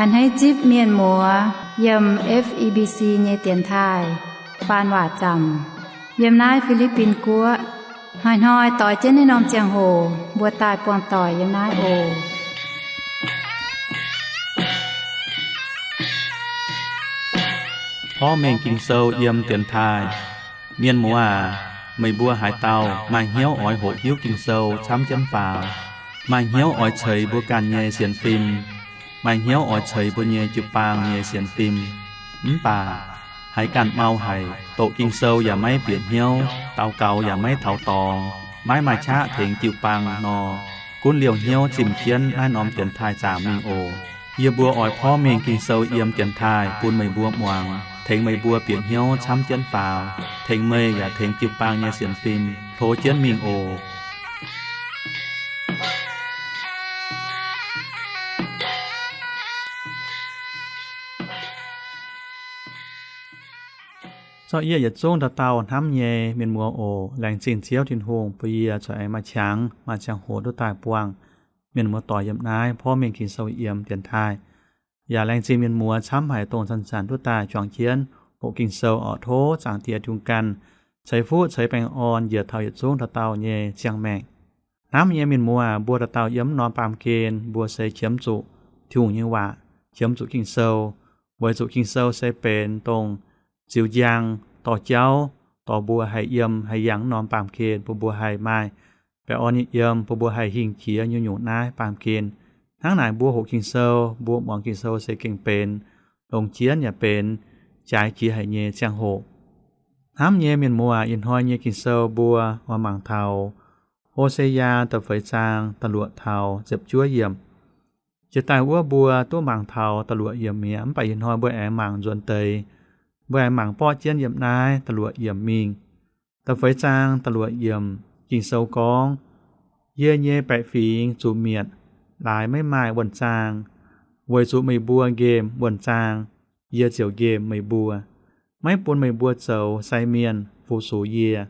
A'hneiv zipv mienh muoz yiem F E B C nyei dienx taaih faan waac zaamc yiem naaiv Fi^li^bin Guoqv. Hnoi-hnoi doix jienv naaiv norm ziangh hoc mbuo daaih buangh doic yiem naaiv oc. Porv mengh Ging-Sou yiem dienx taaih. Mienh muoz aac, meih mbuo haaix dauh maaih hnyouv oix hoqc hiuv Ging-Sou camv jienv faaux, maaih hnyouv oix ceix mbuo ganh nyei sienx fim, maaih hnyouv oix ceix mbuo nyei jiu-baang nyei sienx fim, mv baac haiz ganh mau haic, doqc Ging-Sou yaac maiv bieqc hnyouv, daux gaux yaac maiv taux dorngx, maiv maaih qaqv tengx jiu-baang nor, gunv liouh hnyouv zimh jienv naaiv norm dienx taaih zaamc mingh oc. Yie mbuo oix porv mengh Ging-Sou yiem dienx taaih bun meih mbuo muangx, tengx meih mbuo bieqc hnyouv camv jienv faaux, tengx meih yaac tengx jiu-baang nyei sienx fim hlo jienv mingh oc. Zorqv yie yietc zungv dauh dauh hnamv nyei mienh muoz oc. Laengz zingh Ziouv Tin-Hungh bun yie corc aengx maaih qangx maaih ziangh hoc duqv daaih buangh mienh muoz doic yiem naaiv porv mengh Ging-Sou yiem dienx taaih. Yaac laengz zingh mienh muoz camv haic dongh zanc-zanc duqv daaih juangc jienv hoqc Ging-Sou oc. Tov Zaangc Diex Tin-Hungh ganh ceix fuqv ceix baengh orn njiec taux yietc zungv dauh dauh nyei ziangh maengc. Hnamv nyei mienh muoz aac, mbuo dauh dauh yiem norm baamh gen mbuo se qiemx zuqc Tin-Hungh nyei waac, qiemx zuqc Ging-Sou, weic zuqc Ging-Sou se benx dongh ziux njang dorh jauv dorh mbuo haih yiem haih yangh norm baamh gen bun mbuo haih maaih baengh orn nyei yiem, bun mbuo haih hingh jiex nyungc-nyungc naaiv baamh gen. Hnangv naaic mbuo hoqc Ging-Sou, mbuo muangx Ging-Sou se gengh benx longc jienv yaac benx jaaix jiex haic nyei ziangh hoc. Hnamv nyei mienh muoz aac, ih hnoi nyei Ging-Sou mbuo oix mangc taux Ho^se^yaa da'feix zaang da'luoqc taux ziepc juov yiemc. Jiex daaih wuov mbuo duqv mangc taux da'luoqc yiemc mi'aqv, mv baac ih hnoi mbuo aengx mangc nzuonx deix. Mbuo aengx mangc borqv jienv yiem naaiv da'luoqc yiemc mingh. Da'feix zaang da'luoqc yiemc Ging-Sou gorngv, Yie nyei baeqc fingx zuqc mietc, laaix maiv maaih wuonh zaang. Weic zuqc meih mbuo nqemh wuonh zaang, yie ziouc nqemh meih mbuo, maiv bun meih mbuo zoux sai mienh fu-sux yie.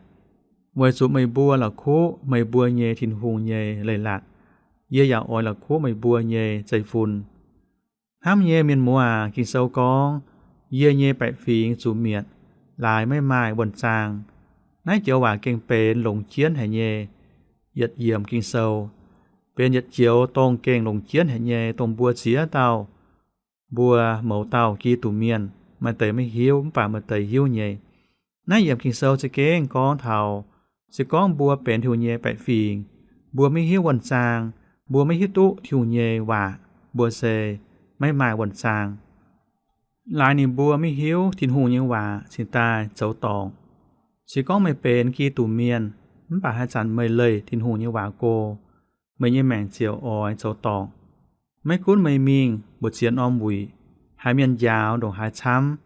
Weic zuqc meih mbuo la'kuqv meih mbuo nyei Tin-Hungh nyei leiz-latc, yie yaac oix la'kuqv meih mbuo nyei zeiv-fun. Hnamv nyei mienh muoz aac, Ging-Sou gorngv, Yie nyei baeqc fingx zuqc mietc, laaix maiv maaih wuonh zaang. Naaiv joux waac gengh benx longc jienv haic nyei yietc yiemc Ging-Sou, benx yietc joux dongh gengh longc jienv haic nyei, dongh mbuo ziex dauh, mbuo mouz dauh Giduc mienh, maaih deix maiv hiuv, mv baac maaih deix hiuv nyei. Naaiv yiemc Ging-Sou za'gengh gorngv taux, se gorngv mbuo benx Tin-Hungh nyei baeqc fingx, mbuo maiv hiuv wuonh zaang, mbuo maiv hiuv duqv Tin-Hungh nyei waac, mbuo se maiv maaih wuonh zaang. Laaix ninh mbuo maiv hiuv Tin-Hungh nyei waac cingx daaih zoux dorngc. Se gorngv meih benx Giduc mienh, mv baac haaix zanc meih leih Tin-Hungh nyei waac go, meih nyei maengc ziouc oix zoux dorngc. Maiv gunv meih mingh mbu'ziex norm wuic, haiz mienh njaaux ndongc haaix camv,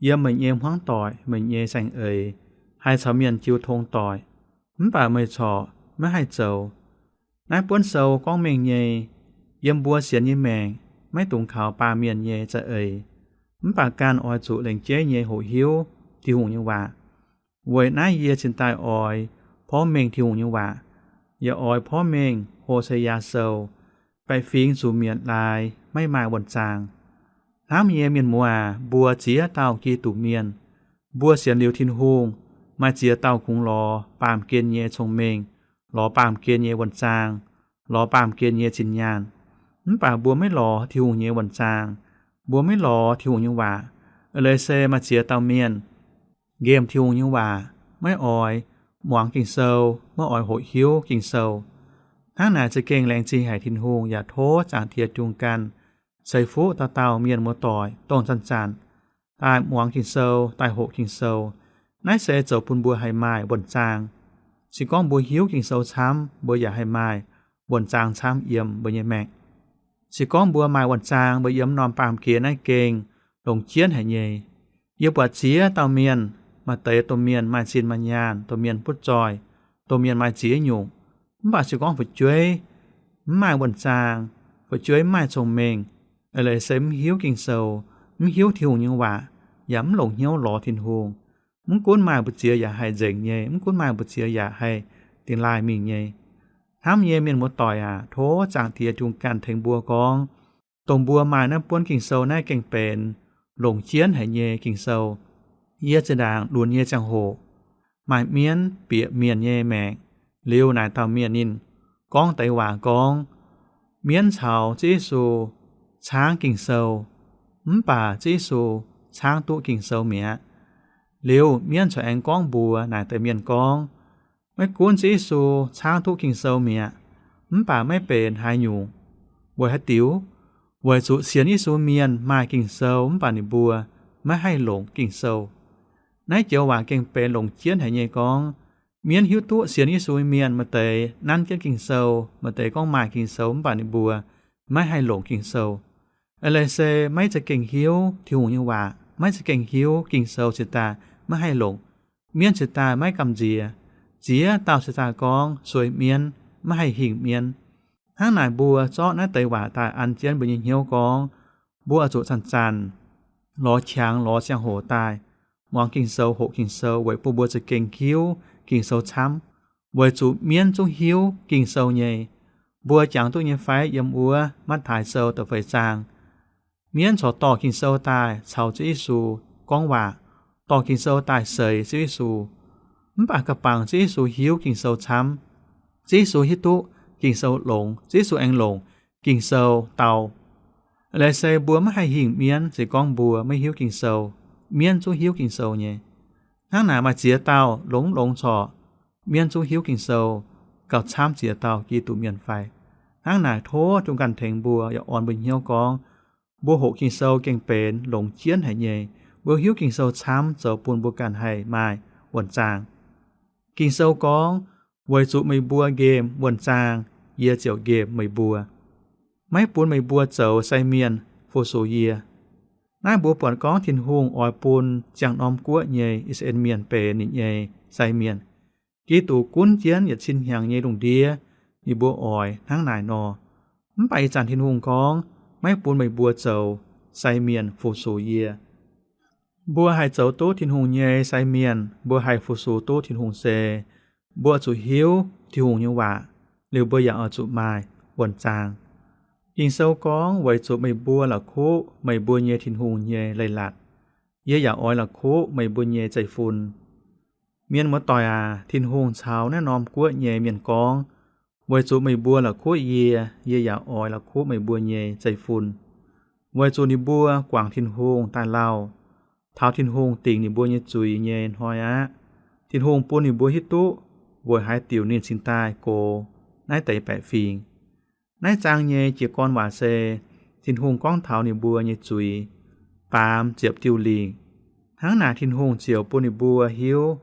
yiem meih nyei hmuangv doic, meih nyei saeng-eix, haih caux mienh jiu tong doic, mv baac meih corc maiv haih zoux. Naaiv buonv sou gorngv mengh nyei, yiem mbuo sienx nyei maengc, maiv dungx kaux baamh mienh nyei za'eix, mv baac ganh oix zuqc lengc jeiv nyei hoqc hiuv Tin-Hungh nyei waac. Weic naaiv yie cingx daaih oix porv mengh Tin-Hungh nyei waac, yaac oix porv mengh Ho^se^yaa Sou, baeqc fingx zuqc mietc laaix maiv maaih wuonh zaang. Hnamv nyei mienh muoz aac, mbuo ziex dauh Giduc mienh, mbuo sienx liuz Tin-Hungh, maaih ziex dauh kungx lorz baamh gen nyei cong-mengh, lorz baamh gen nyei wuonh zaang, lorz baamh gen nyei zinh nyaanh. Mv baac mbuo maiv lorz Tin-Hungh nyei wuonh zaang, mbuo maiv lorz Tin-Hungh nyei waac, eix leiz se maaih ziex dauh mienh nqemh Tin-Hungh nyei waac, maiv oix muangx Ging-Sou, maiv oix hoqc hiuv Ging-Sou. Hnangv naaic za'gengh laengz zingh haic Tin-Hungh, yaac tov Zaangc Diex Tin-Hungh ganh ceix fuqv dauh dauh mienh muoz-doic dongh zanc-zanc daaih muangx Ging-Sou, daaih hoqc Ging-Sou. Naaiv se zoux bun mbuo haih maaih wuonh zaang. Se gorngv mbuo hiuv Ging-Sou camv, mbuo yaac haih maaih wuonh zaang camv yiem mbuo nyei maengc. Se gorngv mbuo maaih wuonh zaang, mbuo yiem norm baamh gen naaiv gengh longc jienv haic nyei. Yie buatc ziex dauh mienh, maaih deix domh mienh maaih zinh maaih nyaanh, domh mienh butv zoih, domh mienh maaih ziex nyungc. Mv baac se gorngv fu'jueiv mv maaih wuonh zaang, fu'jueiv mv maaih cong-mengh, eix leiz se mv hiuv Ging-Sou, mv hiuv Tin-Hungh nyei waac, yaac mv longc hnyouv lorz Tin-Hungh. Mv gunv maaih mbu'ziex yaac haih nzengc nyei, mv gunv maaih mbu'ziex yaac haih dingh laaih mingh nyei. Hnamv nyei mienh muoz-doic aac, tov Zaangc Diex Tin-Hungh ganh tengx mbuo gorngv, dongh mbuo maaih naaiv buonv Ging-Sou naaiv gengh benx longc jienv haic nyei Ging-Sou. Yie zinh ndaangc lunx nyei ziangh hoc maaih mienv bieqc mienh nyei maengc liuz, naaic dauh mienh ninh gorngv deix waac gorngv, mienv caux Ziouv Yesu caangv Ging-Sou, mv baac Ziouv Yesu caangv duqv Ging-Sou mi'aqv. Liuz mienv corc aengx gorngv mbuox naaic deix mienh gorngv, maiv gunv Ziouv Yesu caangv duqv Ging-Sou mi'aqv, mv baac maiv benx haaix nyungc. Weic haaix diuc? Weic zuqc sienx Yesu mienh maaih Ging-Sou mv baac ninh mbuo maiv haih longc Ging-Sou. Naaiv joux waac gengh benx longc jienv haic nyei gorngv, mienv hiuv duqv sienx Yesu mienh maaih deix nanv jienv Ging-Sou, maaih deix gorngv maaih Ging-Sou mv baac ninh mbuo maiv haih longc Ging-Sou. Eix leiz se maiv za'gengh hiuv Tin-Hungh nyei waac, maiv za'gengh hiuv Ging-Sou cingx daaih maiv haih longc. Mienv cingx daaih maiv gamh nziex. Ziex dauh cingx daaih gorngv sueih mienv, maiv haih hingh mienv. Hnangv naaic mbuo zorqv naaiv deix waac daaih an jienv mbuo nyei hnyouv gorngv, mbuo oix zuqc zanc-zanc lorz qangx lorz ziangh hoc daaih muangx Ging-Sou, hoqc Ging-Sou weic bun mbuo za'gengh hiuv Ging-Sou camv. Weic zuqc mienv zungv hiuv Ging-Sou nyei. Mbuo jangx duqv nyei fai? Yiem wuov Matv^taai Sou da'feix zaang, mienv corc dorh Ging-Sou daaih caux Ziouv Yesu gorngv waac, dorh Ging-Sou daaih seix Ziouv Yesu. Mv baac ga'bangc Ziouv Yesu hiuv Ging-Sou camv. Ziouv Yesu hiuv duqv Ging-Sou longx, Ziouv Yesu aengx longc Ging-Sou dau. Eix leiz se mbuo maiv haih hingh mienv se gorngv mbuo maiv hiuv Ging-Sou. Mienv zungv hiuv Ging-Sou nyei. Hnangv naaic maaih ziex dauh longx longx corc mienv zungv hiuv Ging-Sou, gauh camv ziex dauh Giduc Mienh fai? Hnangv naaic tov Tin-Hungh ganh tengx mbuo, yaac orn mbuo hnyouv gorngv, mbuo hoqc Ging-Sou gengh benx longx jienv haic nyei. Mbuo hiuv Ging-Sou camv zoux bun mbuo ganh haih maaih wuonh zaang. Ging-Sou gorngv, weic zuqc meih mbuo nqemh wuonh zaang, yie ziouc nqemh meih mbuo, maiv bun meih mbuo zoux sai mienh fu-sux yie. Naaiv mbuo buatc gorngv Tin-Hungh oix bun ziangh norm guoqv nyei I^saa^laa^en Mienh benx ninh nyei sai mienh. Giduc gunv jienv yietc cin hnyangx nyei lungh ndiev, ninh mbuo oix hnangv naaic nor. Mv baac ih zanc Tin-Hungh gorngv, maiv bun meih mbuo zoux sai mienh fu-sux yie. Mbuo haih zoux duqv Tin-Hungh nyei sai mienh, mbuo haih fu-sux duqv Tin-Hungh se, mbuo zuqc hiuv Tin-Hungh nyei waac, liuz mbuo yaac oix zuqc maaih wuonh zaang. Ging-Sou gorngv, weic zuqc meih mbuo la'kuqv meih mbuo nyei Tin-Hungh nyei leiz-latc, yie yaac oix la'kuqv meih mbuo nyei zeiv-fun. Mienh muoz-doic aac, Tin-Hungh caux naaiv norm guoqv nyei mienh gorngv, weic zuqc meih mbuo la'kuqv yie, yie yaac oix la'kuqv meih mbuo nyei zeiv-fun. Weic zuqc ninh mbuo guangc Tin-Hungh daaih lauh, taux Tin-Hungh dingc ninh mbuo nyei zuiz nyei hnoi aqv, Tin-Hungh bun ninh mbuo hiuv duqv weic haaix diuc ninh cingx daaih gox naaiv deix baeqc fingx. Naaiv zaang nyei jiez gorn waac se, Tin-Hungh gorngv taux ninh mbuo nyei zuiz baamz ziepc diuh lingc. Hnangv naaic Tin-Hungh ziouc bun ninh mbuo hiuv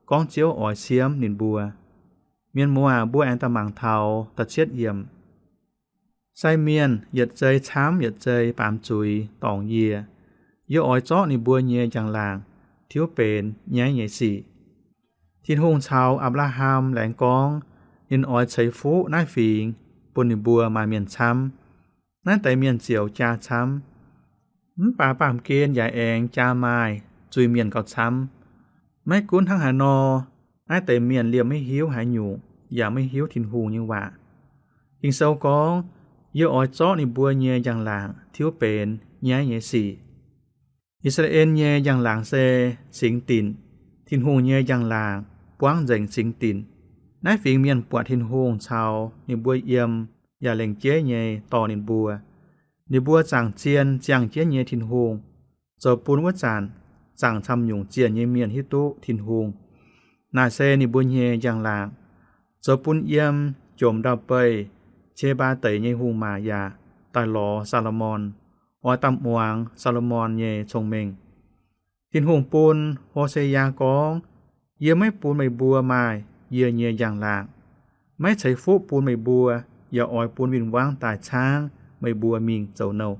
gorngv Ziouv oix siemv ninh mbuo. Mienh muoz aac, mbuo aengx daaih mangc taux da'cietv yiemc. Sai mienh yietc zei camv yietc zei baamz zuiz dorngc yie. Yie oix zorqv ninh mbuo nyei njang-laangc tiuv benx nyaiv nyei sic. Tin-Hungh caux Apc^laa^ham laengz gorngv ninh oix ceix fuqv naaiv fingx bun ninh mbuo maaih mienh camv. Naaiv deix mienh ziouc jaa camv. Mv baac baamh gen yaac aengx jaa maaih zuiz-mienh gauh camv. Maiv gunv hnangv haaix nor, naaiv deix mienh liemh maiv hiuv haaix nyungc, yaac maiv hiuv Tin-Hungh nyei waac. Ging-Sou gorngv, yie oix zorqv ninh mbuo nyei njang-laangc tiuv benx nyaiv nyei sic. I^saa^laa^en nyei njang-laangc se singx dinc. Tin-Hungh nyei njang-laangc buangv nzengc singx dinc. Naaiv fingx mienh buatc Tin-Hungh caux ninh mbuo yiem, yaac lengc jeiv nyei dorh ninh mbuo. Ninh mbuo zaangc zien ziangh jienv nyei Tin-Hungh, zoux bun wuov zanc zaangc camv-nyungc zienh nyei mienh hiuv duqv Tin-Hungh. Naaic se ninh mbuo nyei njang-laangc, zoux bun yiem jomc ndau-beih Qe^mbaa Deic nyei hungh maac yaac daaih lorz Saa^lo^morn, oix daaih muangx Saa^lo^morn nyei cong-mengh. Tin-Hungh bun Ho^se^yaa gorngv, yie maiv bun meih mbuo maaih yie nyei njang-laangc, maiv ceix fuqv bun meih mbuo, yaac oix bun win-wangv daaih caangv meih mbuo mingh zoux nouh.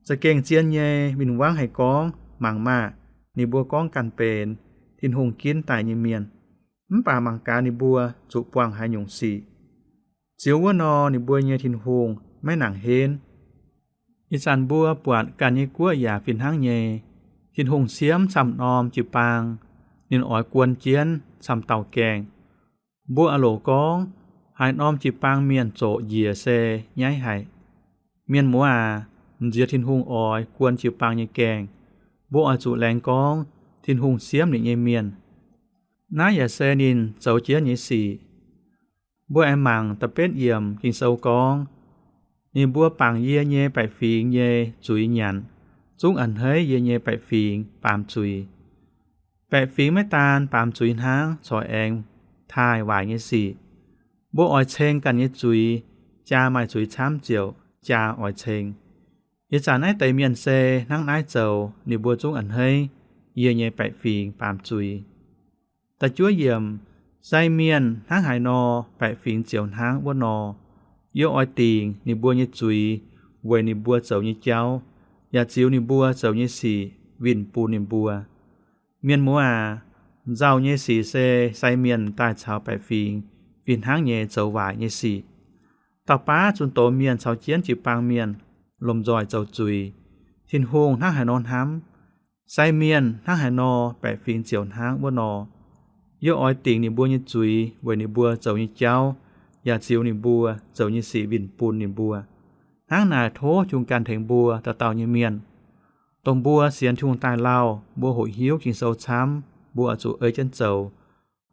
Za'gengh zien nyei, win-wangv haih gorngv, mangc maah! Ninh mbuo gorngv ganh benx Tin-Hungh ginv daaih nyei mienh. Mv baac mangc gaax ninh mbuo zuqc buangh haaix nyungc sic. Ziux wuov nor, ninh mbuo nyei Tin-Hungh maiv nangc henv. Ih zanc mbuo buatc ganh nyei guoqv yaac fih hnangv nyei. Tin-Hungh siemv camv-norm jiu-baang, ninh oix guon jienv camv-dauh gaengh. Mbuo aah loc gorngv, haaix norm jiu-baang mienh zoqc njiec se nyaiv haic. Mienh muoz aac, m'nziex Tin-Hungh oix guon jiu-baang nyei gaengh, mbuo oix zuqc laengz gorngv Tin-Hungh siemv ninh nyei mienh. Naaiv yaac se ninh zoux jienv nyei sic. Mbuo aengx mangc da'betv yiemc Ging-Sou gorngv, ninh mbuo bangc yie nyei baeqc fingx nyei zuiz nyanc, zungv a'hneiv yie nyei baeqc fingx baamz zuiz. Baeqc fingx maiv daan baamz zuiz hnangv, corc aengx taaih waaic nyei sic. Mbuo oix ceng ganh nyei zuiz, jaa maaih zuiz camv ziouc jaa oix ceng. Ih zanc naaiv deix mienh se hnangv naaiv zoux, ninh mbuo zungv a'hneiv yie nyei baeqc fingx baamz zuiz. Da'juov yiemc, sai mienh hnangv haaix nor, baeqc fingx ziouc hnangv wuov nor. Yie oix dingc ninh mbuo nyei zuiz weic ninh mbuo zoux nyei jauv, yaac ziux ninh mbuo zoux nyei sic winh bun ninh mbuo. Mienh muoz aac, nzauh nyei sic se sai mienh daaih caux baeqc fingx fih hnangv nyei zoux waaic nyei sic. Dauh baav zunh doz mienh caux jienv jiu-baang mienh lomh nzoih zoux zuiz. Tin-Hungh hnangv haaix nor hnamv, sai mienh hnangv haaix nor, baeqc fingx ziouc hnangv wuov nor. Yie oix dingc ninh mbuo nyei zuiz weic ninh mbuo zoux nyei jauv, yaac ziux ninh mbuo zoux nyei sic winh bun ninh mbuo. Hnangv naaic tov Tin-Hungh ganh tengx mbuo dauh dauh nyei mienh. Dongh mbuo sienx Tin-Hungh daaih lauh, mbuo hoqc hiuv Ging-Sou camv, mbuo oix zuqc ei jienv zoux.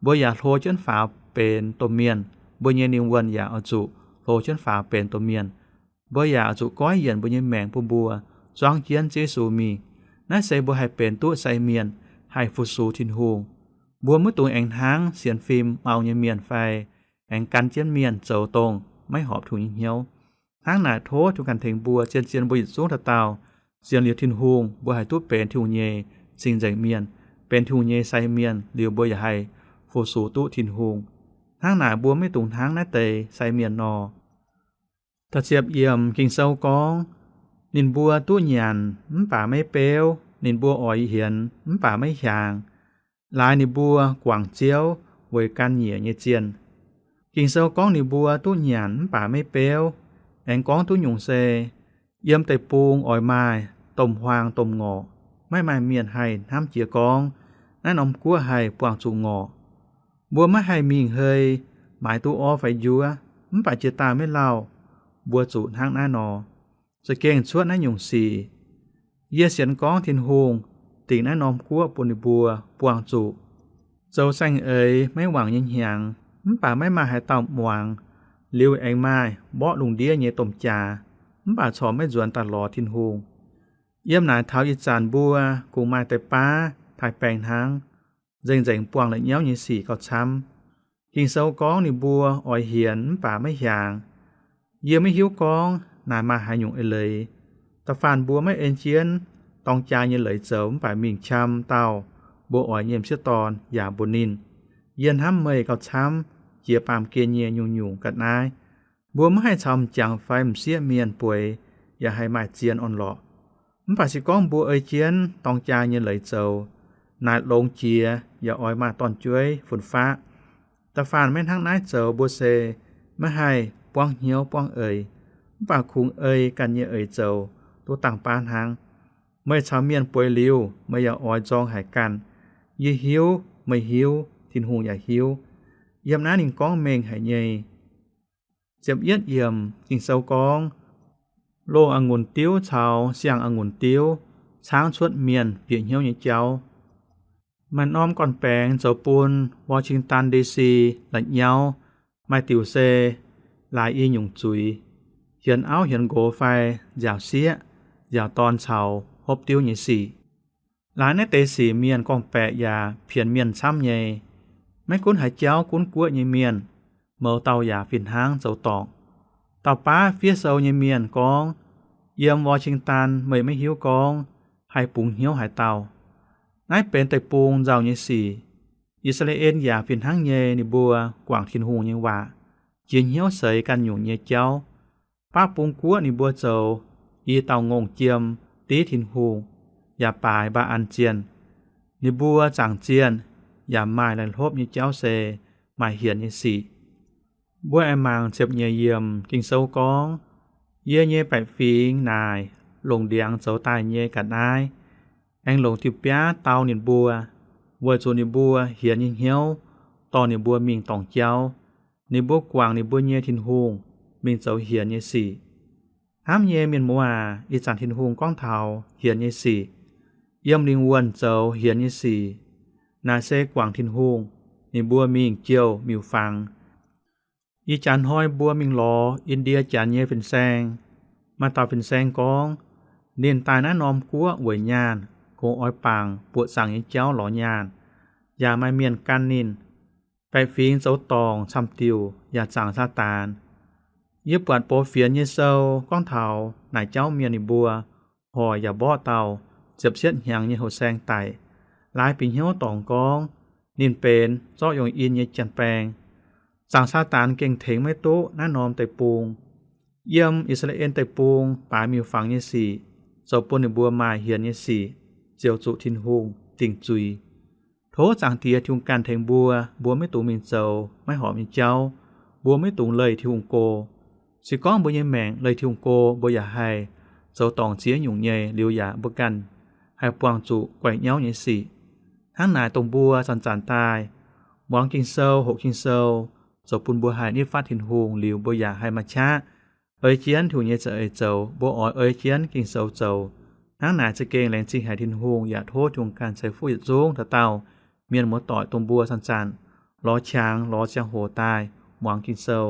Mbuo yaac hlo jienv faaux benx domh mienh. Mbuo nyei lingh wuonh yaac oix zuqc hlo jienv faaux benx domh mienh. Mbuo yaac oix zuqc goiv yienc mbuo nyei maengc bun mbuo zuangv jienv Ziouv Yesu mingh. Naaiv se mbuo haih benx duqv sai mienh, haih fu-sux Tin-Hungh. Mbuo maiv dungx aengx hnangv sienx fim mau nyei mienh fai aengx gan jienv mienh zoux dongh maiv horpc Tin-Hungh nyei hnyouv. Hnangv naaic tov Tin-Hungh ganh tengx mbuo, zien-zien mbuo yietc zungv dauh dauh sienx liuz Tin-Hungh, mbuo haih duqv benx Tin-Hungh nyei cing-nzengc mienh, benx Tin-Hungh nyei sai mienh, liuz mbuo yaac haih fu-sux duqv Tin-Hungh. Hnangv naaic mbuo maiv dungx hnangv naaiv deix sai mienh nor. Da'ziepc yiemc Ging-Sou gorngv, ninh mbuo duqv nyanc mv baac maiv beuv, ninh mbuo oix hienx mv baac maiv hiaangx. Laaix ninh mbuo guangc Ziouv weic ganh nyieqc nyei zienh. Ging-Sou gorngv ninh mbuo duqv nyanc mv baac maiv beuv, aengx gorngv duqv nyungc se, yiem deic-bung oix maaih domh huaang domh ngorc, maiv maaih mienh haih hnamv jiez gorngv naaiv norm guoqv haih buangh zuqc ngorc. Mbuo maiv haih mingh hei maaiz duqv orv fai njuov, mv baac jiex daaih maiv lauh mbuo zuqc hnangv naaiv nor. Za'gengh cuotv naaiv nyungc sic, yie sienx gorngv Tin-Hungh dingc naaiv norm guoqv bun ninh mbuo buangh zuqc. Zoux saeng-eix maiv wangc nyei hnyangx, mv baac maiv maaih haaix dauh muangx. Liuz aengx maaih mborqv lungh ndiev nyei domh jaax, mv baac corc maiv nzuonx daaih lorz Tin-Hungh. Yiem naaic taux ih zanc mbuo kungx maaih deix baav taaih baengh hnangv, nzengc-nzengc buangh la'nyauv nyei sic gauh camv. Ging-Sou gorngv ninh mbuo oix hienx mv baac maiv hiaangx. Yie maiv hiuv gorngv naaic maaih haaix nyungc eix leiz. Da'faanh mbuo maiv en jienv dorng jaa nyei leiz zoux mv baac mingh qam dauh mbuo oix nyei m'sieqv dorn yaac mbuox ninh, yie hnamv meih gauh camv jiex baamh gen nyei nyungc-nyungc ga'naaiv. Mbuo maiv haih caux m'jangc fai m'sieqv mienh bueix yaac haih maaih zien orn-lorqc. Mv baac se gorngv mbuo ei jienv dorng jaa nyei leiz zoux, naaic longx jiex yaac oix maaih dorn-jueiv fun-faqv. Da'faanh maiv hnangv naaiv zoux mbuo se maiv haih buangv hnyouv buangv eix, mv baac kungx ei ganh nyei eix zoux duqv dangh baav hnangv. Meih caux mienh bueix liuz, meih yaac oix nzorng haic ganh. Yie hiuv, meih hiuv, Tin-Hungh yaac hiuv. Yiem naaiv ninh gorngv mengh haic nyei. Ziepc yietv yiemc Ging-Sou gorngv, loz-a'ngunc diuv caux siang-a'ngunc diuv caangv cuotv mienh bieqc hnyouv nyei jauv. Maaih norm gorn-baengx zoux bun Washington D C la'nyauv maaih diuc se laaix i nyungc zuiz, hienx auv hienx nqox fai nziaauc sieqv, nziaauc dorn caux hopv diuv nyei sic. Laaix naaiv deix sic mienh gorngv-baeqc yaac pienx mienh camv nyei. Maiv gunv haaix jauv gunv guoqv nyei mienh, mouz dauh yaac fih hnangv zoux dorngc. Dauh baav fiev sou nyei mienh gorngv, yiem Washington meih maiv hiuv gorngv haih bungx hnyouv haaix dauh. Naaiv benx deic-bung nzauh nyei sic. I^saa^laa^en yaac fih hnangv nyei, ninh mbuo guangc Tin-Hungh nyei waac, jiex hnyouv seix ganh nyungc nyei jauv. Baav bung guoqv ninh mbuo zoux i dauh ngongh jiem div Tin-Hungh, yaac baaix Mbaa^an zienh. Ninh mbuo zaangc zienh yaac maaih laih hlopv nyei jauv se maaih hienx nyei sic. Mbuo aengx mangc ziepc nyeic yiemc Ging-Sou gorngv, yie nyei baeqc fingx naaic longc ndiangx zoux daaih nyei ga'naaiv, aengx longc diuh biaav dau ninh mbuo, weic zuqc ninh mbuo hienx nyei hnyouv dorh ninh mbuo mingh dorngc jauv. Ninh mbuo guangc ninh mbuo nyei Tin-Hungh, mingh zoux hienx nyei sic. Hnamv nyei mienh muoz aac, ih zanc Tin-Hungh gorngv taux hienx nyei sic, yiem lingh wuonh zoux hienx nyei sic, naaic se guangc Tin-Hungh, ninh mbuo mingh jouh miuc-fangx. Ih jaax hnoi mbuo mingh lorz Indie Janx nyei fin-saeng. Maaih dauh fin-saeng gorngv, ninh daaih naaiv norm guoqv weic nyaanh, kungx oix bangc buoqc zaangc nyei jauv lorz nyaanh, yaac maaih mienh gan ninh. Baeqc fingx zoux dorngc camv-diuc yaac zaangc Saadaan. Yie buatc Box Fienx nyei sou gorngv taux naaic jauv mienh ninh mbuo hoic yaac mborqv dauh ziepc cietv hnyangx nyei houh saeng daic. Laaix bieqc hnyouv dorngc gorngv ninh benx zorqv yongh in nyei janx-baeng. Zaangc Saadaan gengh tengx maiv duqv naaiv norm deic-bung. Yiem I^saa^laa^en Deic-Bung baaix miuc-fangx nyei sic zoux bun ninh mbuo maaih hienx nyei sic, ziouc zuqc Tin-Hungh dingc zuiz. Tov Zaangc Diex Tin-Hungh ganh tengx mbuo, mbuo maiv dungx mingh zoux maiv horpc nyei jauv. Mbuo maiv dungx leih Tin-Hungh go. Se gorngv mbuo nyei maengc leih Tin-Hungh go, mbuo yaac haih zoux dorngc ziex nyungc nyei, liuz yaac mbuo ganh haih buangh zuqc guaix nyauv nyei sic. Hnangv naaic dongh mbuo zanc-zanc daaih muangx Ging-Sou, hoqc Ging-Sou, zoux bun mbuo haih nitv fatv Tin-Hungh, liuz mbuo yaac haih maaih qaqv ei jienv Tin-Hungh nyei za'eix zoux. Mbuo oix ei jienv Ging-Sou zoux. Hnangv naaic za'gengh laengz zingh haic Tin-Hungh, yaac tov Tin-Hungh ganh ceix fuqv yietc zungv dauh dauh mienh muoz-doic dongh mbuo zanc-zanc lorz qangx lorz ziangh hoc daaih muangx Ging-Sou.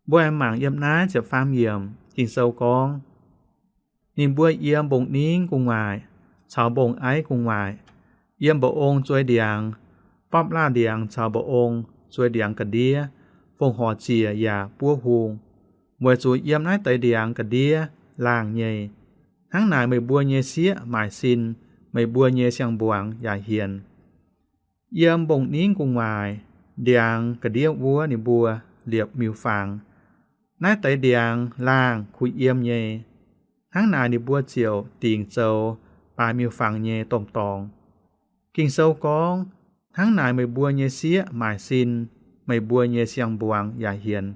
Mbuo aengx mangc yiem naaiv ziepc faam yiemc Ging-Sou gorngv, ninh mbuo yiem mbong-ningv gu'nguaaic caux mbong-aiv gu'nguaaic, yiem mba'ong zuei ndiangx, bapv laah ndiangx caux mba'ong zuei ndiangx ga'ndiev, fongc horc ziec yaac buov hung, weic zuqc yiem naaiv deix ndiangx ga'ndiev laangh nyei. Hnangv naaic meih mbuo nyei sieqv maaic sin meih mbuo nyei siang-mbuangz yaac hienx. Yiem mbong-ningv gu'nguaaic ndiangx ga'ndiev wuov ninh mbuo liepc miuc-fangx. Naaiv deix ndiangx laangh kuh yiem nyei. Hnangv naaic ninh mbuo ziouc dingc zoux baaix miuc-fangx nyei domh dorngx. Ging-Sou gorngv, hnangv naaic meih mbuo nyei sieqv maaic sin meih mbuo nyei siang-mbuangz yaac hienx.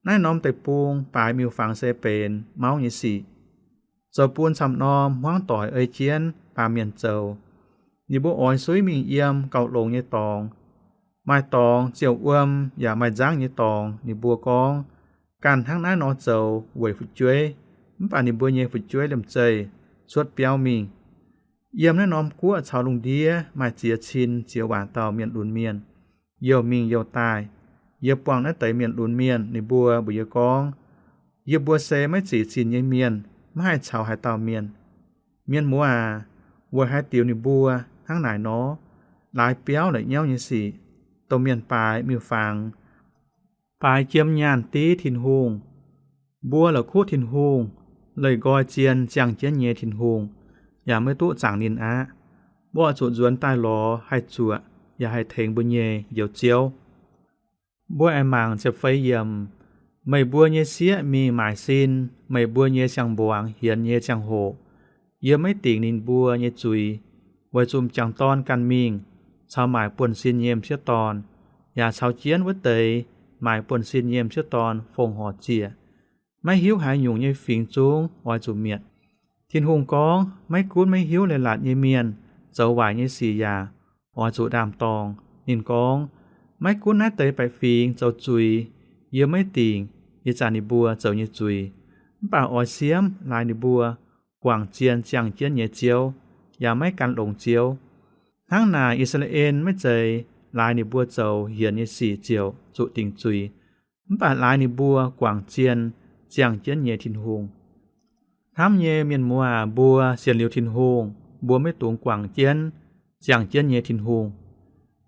Naaiv norm deic-bung baaix miuc-fangx se benx mauv nyei sic, zoux bun camv norm hmuangv doic ei jienv baamh mienh zoux. Ninh mbuo oix suiv mingh yiem gauh longx nyei dorngx. Maaih dorngx ziouc wuom yaac maaih nzangv nyei dorngx. Ninh mbuo gorngv, ganh hnangv naaiv nor zoux weic fu'jueiv, mv baac ninh mbuo nyei fu'jueiv liemh zeih cuotv biauv mingh. Yiem naaiv norm guoqv caux lungh ndiev maaih ziex cin ziex waac dauh mienh lunx mienh, youh mingh youh daaih. Yie buangh naaiv deix mienh lunx mienh, ninh mbuo mbuox yie gorngv, yie mbuo se maiv zic zinh nyei mienh, maiv haih caux haaix dauh mienh. Mienh muoz aac, weic haaix diuc ninh mbuo hnangv naaic nor? Laaix biauv la'nyauv nyei sic, dongh mienh baaix miuc-fangx, baaix jiem nyaanh div Tin-Hungh. Mbuo la'kuqv Tin-Hungh, leih nqoi zien ziangh jienv nyei Tin-Hungh, yaac maiv duqv zaangc ninh aqv. Mbuo oix zuqc nzuonx daaih lorz haih zuoqc yaac haih tengx mbuo nyei Njoux Ziouv. Mbuo aengx mangc ziepc feix yiemc, meih mbuo nyei sieqv mingh maaic sin meih mbuo nyei siang-mbuangz hienx nyei ziangh hoc, yie maiv dingc ninh mbuo nyei zuiz, weic zuqc m'jangc dorn ganh mingh, caux maaic buonv-sin nyei m'sieqv dorn, yaac caux jienv wuov deix maaic buonv-sin nyei m'sieqv dorn fongc horc ziec. Maiv hiuv haaix nyungc nyei fingx zungv oix zuqc mietc. Tin-Hungh gorngv, maiv gunv maiv hiuv leiz-latc nyei mienh zoux waaic nyei sic yaac oix zuqc ndaam-dorng. Ninh gorngv, maiv gunv naaiv deix baeqc fingx zoux zuiz, yie maiv dingc ih zanc ninh mbuo zoux nyei zuiz, mv baac oix siemv laaix ninh mbuo guangc zien ziangh jienv nyei Ziouv, yaac maiv gan longx Ziouv. Hnangv naaic, I^saa^laa^en maiv zeiz laaix ninh mbuo zoux hienx nyei sic ziouc zuqc dingc zuiz, mv baac laaix ninh mbuo guangc zien ziangh jienv nyei Tin-Hungh. Hnamv nyei mienh muoz aac, mbuo sienx liuz Tin-Hungh, mbuo maiv dungx guangc jienv ziangh jienv nyei Tin-Hungh.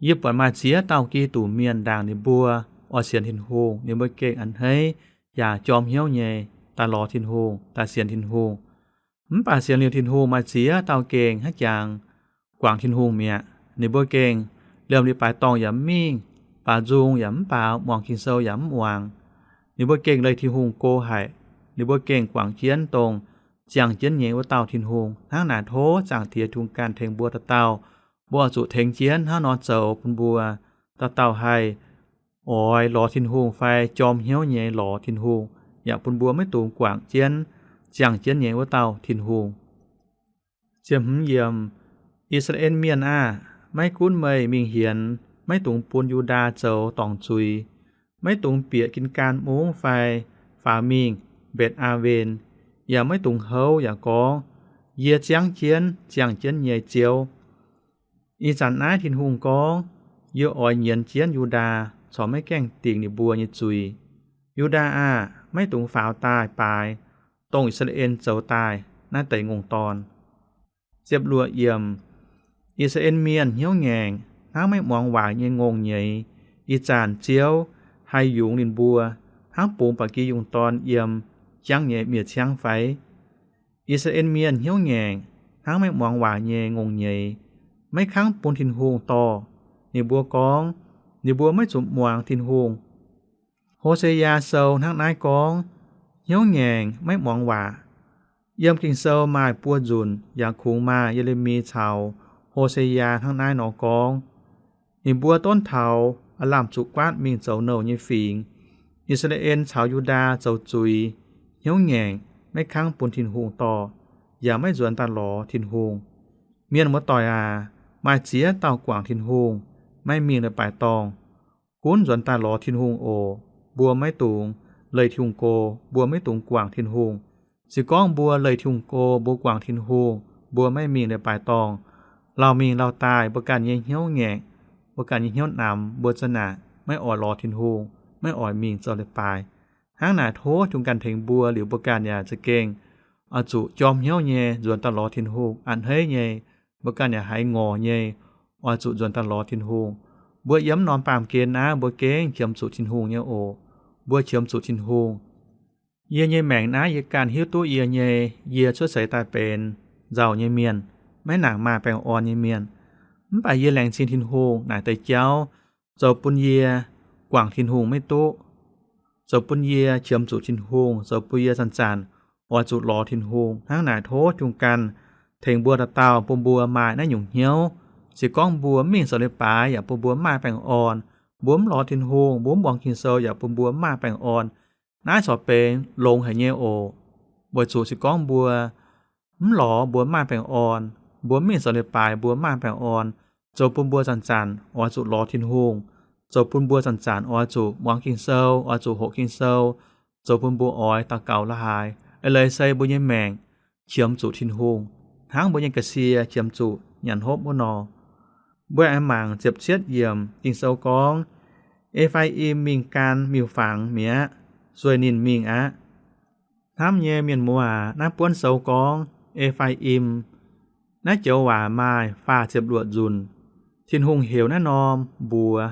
Yie buatc maaih ziex dauh Giduc Mienh ndaangc ninh mbuo oix sienx Tin-Hungh, ninh mbuo gengh a'hneiv yaac jorm hnyouv nyei daaih lorz Tin-Hungh, daaih sienx Tin-Hungh. Mv baac sienx liuz Tin-Hungh maaih ziex dauh gengh haiv jangx guangc Tin-Hungh mi'aqv. Ninh mbuo gengh liemh li baaix dorngh yaac mv mingh, baaux nzung yaac mv baaux, muangx Ging-Sou yaac mv muangx. Ninh mbuo gengh leih Tin-Hungh go haic. Ninh mbuo gengh guangc jienv dongh ziangh jienv nyei wuov dauh Tin-Hungh. Hnangv naaic tov Zaangc Diex Tin-Hungh ganh tengx mbuo dauh dauh, mbuo oix zuqc tengx jienv hnangv nor zoux bun mbuo dauh dauh haih oix lorz Tin-Hungh fai jorm hnyouv nyei lorz Tin-Hungh, yaac bun mbuo maiv dungx guangc jienv ziangh jienv nyei wuov dauh Tin-Hungh. Ziepc hmz yiemc, I^saa^laa^en Mienh aah! Maiv gunv meih mingh hienx, maiv dungx bun Yu^ndaa zoux dorngc zuiz. Maiv dungx bieqc Gin^gaan Mungv fai faaux mingh Mbetc^aa^wen, yaac maiv dungx houv yaac gorngv, Yie ziangv jienv, ziangh jienv nyei Ziouv. Ih zanc naaiv Tin-Hungh gorngv, Yie oix nyienz jienv Yu^ndaa, corc maiv gaengh dingc ninh mbuo nyei zuiz. Yu^ndaa aah! Maiv dungx faaux daaih baaix dongh I^saa^laa^en zoux daaih naaiv deix ngongh dorn. Ziepc luoqc yiemc, I^saa^laa^en Mienh hnyouv ngaengc hnangv maiv muangx waac nyei ngongh nyeiz. Ih zanc Ziouv haih yungz ninh mbuo hnangv bungx ba'gi yungh dorn yiem jangv nyei miev-ciangv fai? I^saa^laa^en Mienh hnyouv ngaengc hnangv maiv muangx waac nyei ngongh nyeiz, maiv kangv bun Tin-Hungh dorh. Ninh mbuo gorngv, ninh mbuo maiv zuqc muangx Tin-Hungh. Ho^se^yaa Sou hnangv naaiv gorngv, hnyouv ngaengc maiv muangx waac. Yiem Ging-Sou maaih buo nzunc yaac kungx maaih Ye^le^mi caux Ho^se^yaa hnangv naaiv nor gorngv. Ninh mbuo donv taux aav lamh zuqc guaatv mingh zoux nouh nyei fingx. I^saa^laa^en caux Yu^ndaa zoux zuiz, hnyouv ngaengc, maiv kangv bun Tin-Hungh dorh, yaac maiv nzuonx daaih lorz Tin-Hungh. Mienh muoz-doic aac, maaih ziex dauh guangc Tin-Hungh, maiv mingh leiz-baaix dorngh, gunv nzuonx daaih lorz Tin-Hungh oc. Mbuo maiv dungx leih Tin-Hungh go, mbuo maiv dungx guangc Tin-Hungh. Se gorngv mbuo leih Tin-Hungh go, mbuo guangc Tin-Hungh, mbuo maiv mingh leiz-baaix dorngh, lauh mingh lauh daaih, mbuo ganh nyei hnyouv ngaengc, mbuo ganh nyei hnyouv namx, mbuo za'naaic maiv oix lorz Tin-Hungh, maiv oix mingh zoux leiz-baaix. Hnangv naaic tov Tin-Hungh ganh tengx mbuo liuz, mbuo ganh yaac za'gengh oix zuqc jorm hnyouv nyei nzuonx daaih lorz Tin-Hungh. A'hneiv nyei, mbuo ganh yaac haiz ngorc nyei, oix zuqc nzuonx daaih lorz Tin-Hungh. Mbuo yiem norm baamh gen naaiv mbuo gengh qiemx zuqc Tin-Hungh nyei oc. Mbuo qiemx zuqc Tin-Hungh. Yie nyei maengc naaiv yie ganh hiuv duqv yie nyei, yie cuotv seix daaih benx nzauh nyei mienh, maiv nangc maaih baengh orn nyei mienh. Mv baac yie laengz zingh Tin-Hungh naaic deix jauv zoux bun yie guangc Tin-Hungh maiv duqv, zoux bun yie qiemx zuqc Tin-Hungh, zoux bun yie zanc-zanc oix zuqc lorz Tin-Hungh. Hnangv naaic tov Tin-Hungh ganh tengx mbuo dauh dauh, bun mbuo maaih naaiv nyungc hnyouv. Se gorngv mbuo mv mingh zoux leiz-baaix yaac bun mbuo maaih baengh orn, mbuo mv lorz Tin-Hungh, mbuo mv muangx Ging-Sou yaac bun mbuo maaih baengh orn. Naaiv corc benx longx haic nyei oc. Weic zuqc se gorngv mbuo mv lorz mbuo maaih baengh orn, mbuo mv mingh zoux leiz-baaix mbuo maaih baengh orn, zoux bun mbuo zanc-zanc oix zuqc lorz Tin-Hungh, zoux bun mbuo zanc-zanc oix zuqc muangx Ging-Sou, oix zuqc hoqc Ging-Sou, zoux bun mbuo oix daux gaux la'haaix. Eix leiz se mbuo nyei maengc qiemx zuqc Tin-Hungh, hnangv mbuo nyei ga'sie qiemx zuqc nyanc hopv wuov nor. Mbuo aengx mangc ziepc cietv yiemc Ging-Sou gorngv, E^faa^im mingh gan miuc-fangx mi'aqv, sueih ninh mingh aqv. Hnamv nyei mienh muoz aac, naaiv buonv sou gorngv E^faa^im, naaiv joux waac maaih faah ziepc luoqc nzunc. Tin-Hungh heuc naaiv norm mbuox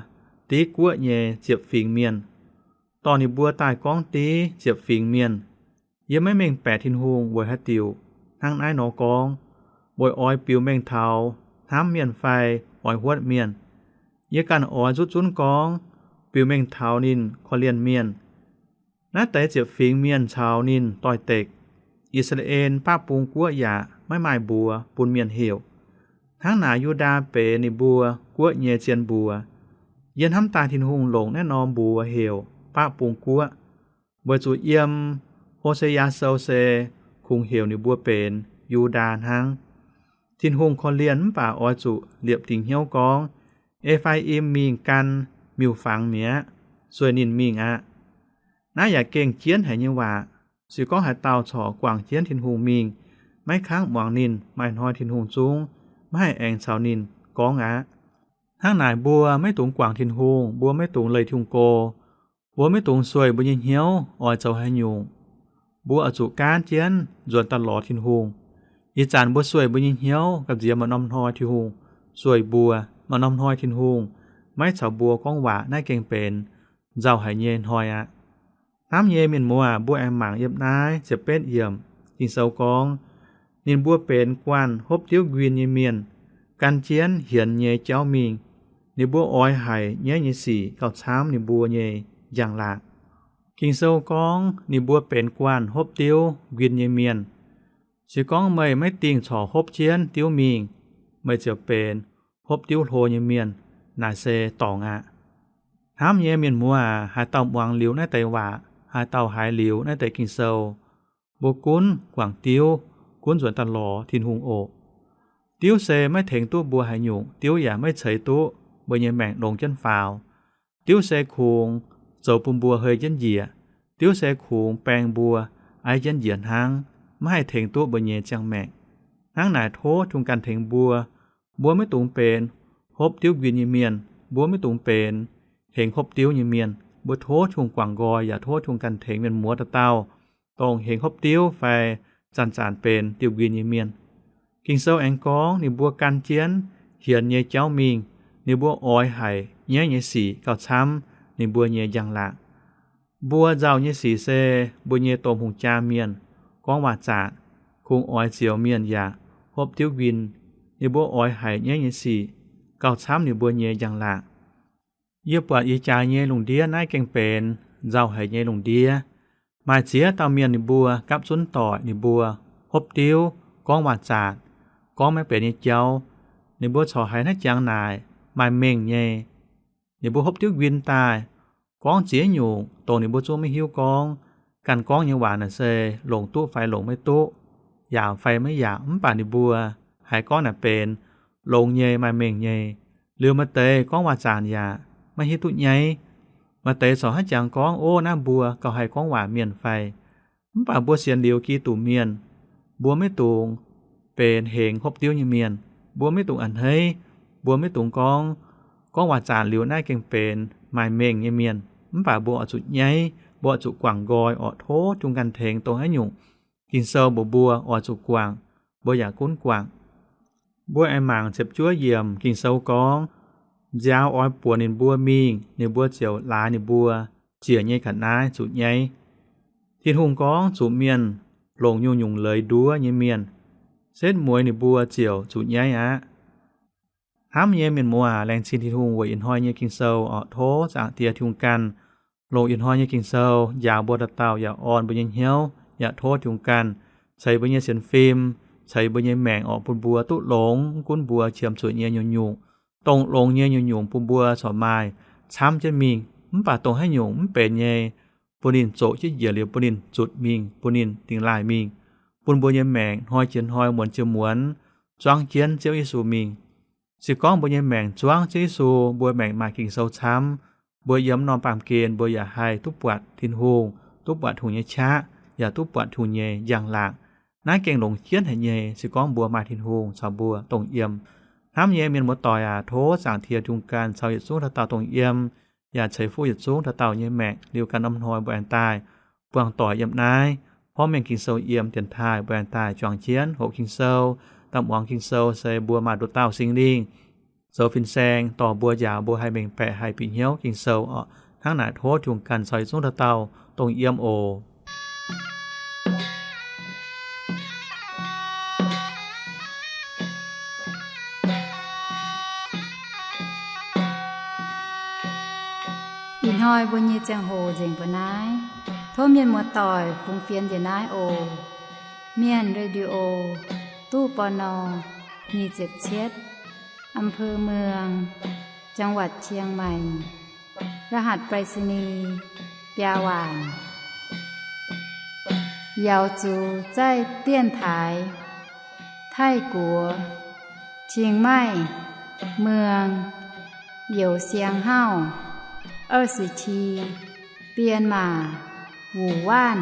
div guoqv nyei ziepc fingx mienh, dorh ninh mbuo daaih gorngv div ziepc fingx mienh. Yie maiv mengh baeqc Tin-Hungh weic haaix diuc hnangv naaiv nor gorngv, weic oix biux mengh taux hnamv mienh fai oix huotv mienh. Yie ganh oix nzutv zunv gorngv, biux mengh taux ninh korv-lienh mienh. Naaiv deix ziepc fingx mienh caux ninh doix-dekc, I^saa^laa^en Baqv Bung Guoqv yaac maiv maaih mbuox bun mienh heuc. Hnangv naaic Yu^ndaa benx ninh mbuo guoqv nyei zien mbuox. Yie hnamv daaih Tin-Hungh longc naaiv norm mbuox heuc Baqv Bung Guoqv, weic zuqc yiem Ho^se^yaa Sou se kungx heuc ninh mbuo benx Yu^ndaa hnangv. Tin-Hungh korv-lienh mv baac oix zuqc liepc dingc hnyouv gorngv, E^faa^im mingh gan miuc-fangx mi'aqv, sueih ninh mingh aqv. Naaiv yaac gengh jienv haic nyei waac. Se gorngv haaix dauh corc guangc jienv Tin-Hungh mingh, maiv kangv muangx ninh, maaih hnoi Tin-Hungh zungv maiv haih aengx caux ninh gorngv aqv. Hnangv naaic mbuo maiv dungx guangc Tin-Hungh, mbuo maiv dungx leih Tin-Hungh go, mbuo maiv dungx sueih mbuo nyei hnyouv oix zoux haaix nyungc. Mbuo oix zuqc gaanv jienv nzuonx daaih lorz Tin-Hungh. Ih zanc mbuo sueih mbuo nyei hnyouv gamh nziex maaih norm hnoi Tin-Hungh sueih mbuo, maaih norm hnoi Tin-Hungh maiv caux mbuo gorngv waac, naaiv gengh benx nzauh haic nyei hnoi aqv. Hnamv nyei mienh muoz aac, mbuo aengx mangc yiem naaiv ziepc betv yiemc Ging-Sou gorngv, ninh mbuo benx guanh hopv diuv nquin nyei mienh, gan jienv hienx nyei jauv mingh. Ninh mbuo oix haic nyaiv nyei sic gauh camv ninh mbuo nyei njang-laangc. Ging-Sou gorngv ninh mbuo benx guanh hopv diuv nquin nyei mienh. Se gorngv meih maiv dingh corc hopv jienv diuv mingh, meih ziouc benx hopv diuv hlo nyei mienh. Naaic se dorngc aqv. Hnamv nyei mienh muoz aac, haaix dauh muangx liuz naaiv deix waac, haaix dauh haiz liuz naaiv deix Ging-Sou, mbuo gunv guangc diuv, gunv nzuonx daaih lorz Tin-Hungh oc. Diuv se maiv tengx duqv mbuo haaix nyungc. Diuv yaac maiv ceix duqv mbuo nyei maengc longx jienv faaux. Diuv se kungx zoux bun mbuo hei jienv njiec. Diuv se kungx baeng mbuo aiv jienv njiec hnangv, maiv haih tengx duqv mbuo nyei ziangh maengc. Hnangv naaic tov Tin-Hungh ganh tengx mbuo. Mbuo maiv dungx benx hopv diuv nquin nyei mienh. Mbuo maiv dungx benx hengx hopv diuv nyei mienh. Mbuo tov Tin-Hungh guangc nqoi yaac tov Tin-Hungh ganh tengx mienh muoz dauh dauh, dongh hengx hopv diuv fai zanc-zanc benx diuv nquin nyei mienh. Ging-Sou aengx gorngv ninh mbuo gan jienv hienx nyei jauv mingh. Ninh mbuo oix haic nyaiv nyei sic gauh camv ninh mbuo nyei njang-laangc. Mbuo nzauh nyei sic se mbuo nyei domh hungh jaa mienh, gorngv waac-zaatc, kungx oix zioux mienh yaac hopv diuv nquin. Ninh mbuo oix haic nyaiv nyei sic gauh camv ninh mbuo nyei njang-laangc. Yie buatc ih jaax nyei lungh ndiev naaiv gengh benx nzauh haic nyei lungh ndiev. Maaih ziex dauh mienh ninh mbuo gapv zunv doic, ninh mbuo hopv diuv, gorngv waac-zaatc, gorngv maiv benx nyei jauv. Ninh mbuo corc haiz naaiv jangx naaic maaih mengh nyei. Ninh mbuo hopv diuv nquin daaih, gorngv ziex nyungc dongh ninh mbuo zungv maiv hiuv gorngv. Ganh gorngv nyei waac naaic se longc duqv fai longc maiv duqv, yaauc fai maiv yaauc, mv baac ninh mbuo haiz gorngv naaic benx longx nyei, maaih mengh nyei. Liuz maaih deix gorngv waac-zaatc yaac maiv hiuv duqv nyaiv. Maaih deix corc haiz jangx gorngv, ov, naaiv mbuo gauh haih gorngv waac mienh fai? Mv baac mbuo sienx liuz Giduc mienh, mbuo maiv dungx benx hengx hopv diuv nyei mienh. Mbuo maiv dungx a'hneiv. Mbuo maiv dungx gorngv, gorngv waac-zaatc liuz naaiv gengh benx maaih mengh nyei mienh. Mv baac mbuo oix zuqc nyaiv, mbuo oix zuqc guangc nqoi orqc, tov Tin-Hungh ganh tengx dongh haaix nyungc Ging-Sou mbuox mbuo oix zuqc guangc, mbuo yaac gunv guangc. Mbuo aengx mangc ziepc juov yiemc Ging-Sou gorngv, nziaaux oix buoqc ninh mbuo mingh, ninh mbuo ziouc laaix ninh mbuo ziec nyei ga'naaiv zuqc nyaiv. Tin-Hungh gorngv zuqc mienh longc nyungc-nyungc leiz nduov nyei mienh, setv mueiz ninh mbuo ziouc zuqc nyaiv aqv. Hnamv nyei mienh muoz, laengz zingh Tin-Hungh weic ih hnoi nyei Ging-Sou orqc. Tov Zaangc Diex Tin-Hungh ganh longc ih hnoi nyei Ging-Sou njaaux mbuo dauh dauh yaac orn mbuo nyei hnyouv, yaac tov Tin-Hungh ganh ceix mbuo nyei sienx fim, ceix mbuo nyei maengc orqc, bun mbuo duqv longx, mv gunv mbuo qiemx zuqc nyei nyungc-nyungc. Dongh longx nyei nyungc-nyungc bun mbuo corc maaih camv jienv mingh. Mv baac dongh haaix nyungc mv benx nyei, bun ninh zoqc jienv njiec liuz bun ninh zutc mingh, bun ninh dingx laaih mingh, bun mbuo nyei maengc hnoi jiex hnoi, muonz jiex muonz zuangv jienv Ziouv Yesu mingh. Se gorngv mbuo nyei maengc zuangv Ziouv Yesu, mbuo maengc maaih Ging-Sou camv, mbuo yiem norm baamh gen mbuo yaac haih duqv buatc Tin-Hungh, duqv buatc Tin-Hungh nyei qaqv, yaac duqv buatc Tin-Hungh nyei njang-laangc. Naaiv gengh longx jienv haic nyei, se gorngv mbuo maaih Tin-Hungh caux mbuo dongh yiem. Hnamv nyei mienh muoz-doic aac, tov Zaangc Diex Tin-Hungh ganh caux yietc zungv dauh dauh dongh yiem, yaac ceix fuqv yietc zungv dauh dauh nyei maengc. Liuz ganh norm hnoi mbuo aengx daaih buangh doic yiem naaiv, porv mengh Ging-Sou yiem dienx taaih, mbuo aengx daaih juangc jienv hoqc Ging-Sou, daaih muangx Ging-Sou, se mbuo maaih nduqc dauh Singx Lingh zoux fin-saeng dorh mbuo njaaux mbuo haih mengh baeqc, haih bieqc hnyouv Ging-Sou orqc. Hnangv naaic tov Tin-Hungh ganh caux yietc zungv dauh dauh dongh yiem oc. Ih hnoi mbuo nyei ziangh hoc nzengc mbuo naaiv. Tov mienh muoz-doic fungx fienx njiec naaiv oc. Mienh Radio, ตู้ ปณ. nyic ziepc cietv, อำเภอเมือง จังหวัดเชียงใหม่ รหัสไปรษณีย์ biaa waanc. 瑶族在电台 Taiv-Guoqv, Chiang Mai, เมือง Youh Siang Hauv, 二十七, Bienh Maac, Wuh Waanv.